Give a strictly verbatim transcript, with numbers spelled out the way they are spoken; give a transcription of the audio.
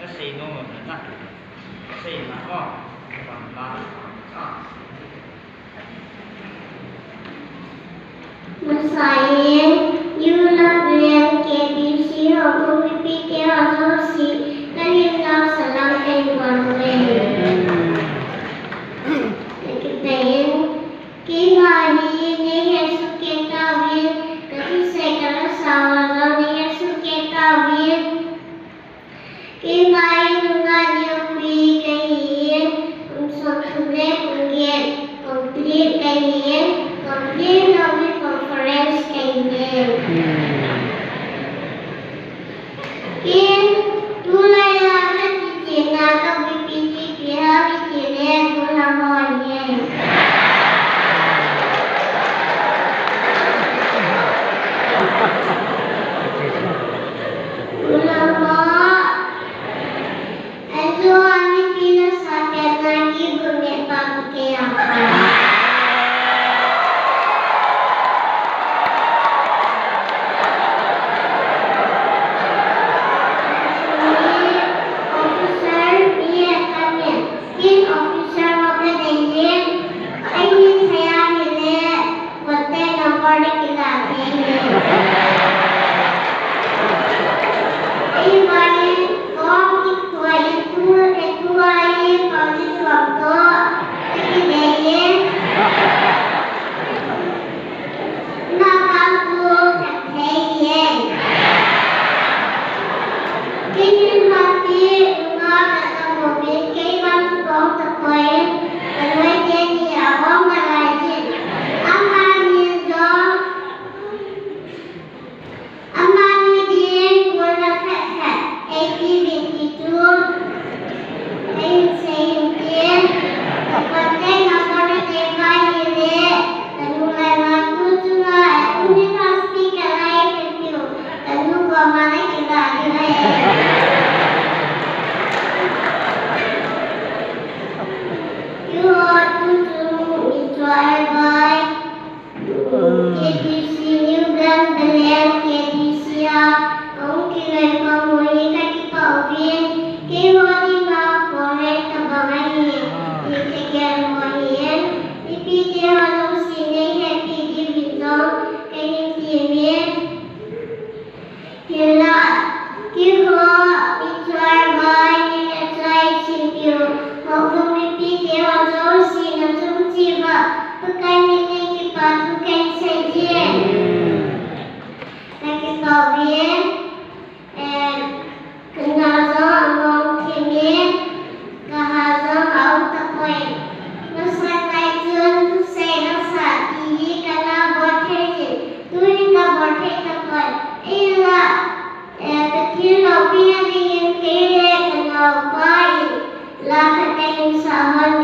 Sei nom nom na. Sei na o. Bang la. Ah. Masain, you love K B C ho, mipi te ho jouse, kalim nau salam kahin bol uve. Kakipah in, keima hi neihet soh kei tauvin, kathusei kalasa ho jong neihet soh kei tauvin. Keima hi nungah neopi kahin, kum somthum le kum get complete kahin, complete louva conference kahin. Ken, tulai a kati tina kabuipi tipi ham itile, tulai ho ahi. Tulai ho. Ajo a mipi lasa pet na kibut me pa kei a pa. Officer, mi a ka me. Ken officer ho kadei e. Ahin thei a hile. Contact number le kila thei e. Ahivangin, kom kikoi in tu, e tu a in, kom kikoi to, e kidei e. Na kam tu, khat thei e. Kei hin happy, na ka sa mo, kei kam tu kom ta koi, ka noi te ni a kom ka lai jin. Amani jong, amani ding, kul na khat khat, eighteen fifty-two. Eighteen seventeen. Contact number na te vai hile, ka nu lai ma tu tu na, e, uni na speaker lai pe piu, ka nu ko ma na kila di na e. You are to, to, it's bye bye. K B C New Brand Beleng, K B C a, kong kiloi kong mui kakipah uvin, keiho ding a foreign tabang ahi, ni te kian mo ahi, mipi te ho jouse nei happy diuvin jong, kahin ti uve. Hinla, keiho, michoi vai, nina choi, simpiu, Mokbung mipi te ho jouse, na chung cheh uva, Pakai min in kipa thu kahin sei e. Kakipah uve, eh, kana jong among thim e. Ka ha jong a um tapoi. Masang lai chun thusei lasa ti hi kana bol thei jin. Tuhin ka bol thei tapoi. Ahinla, eh, Pathen loupina dingin kei le ka naopa in la khat kahin sah hon.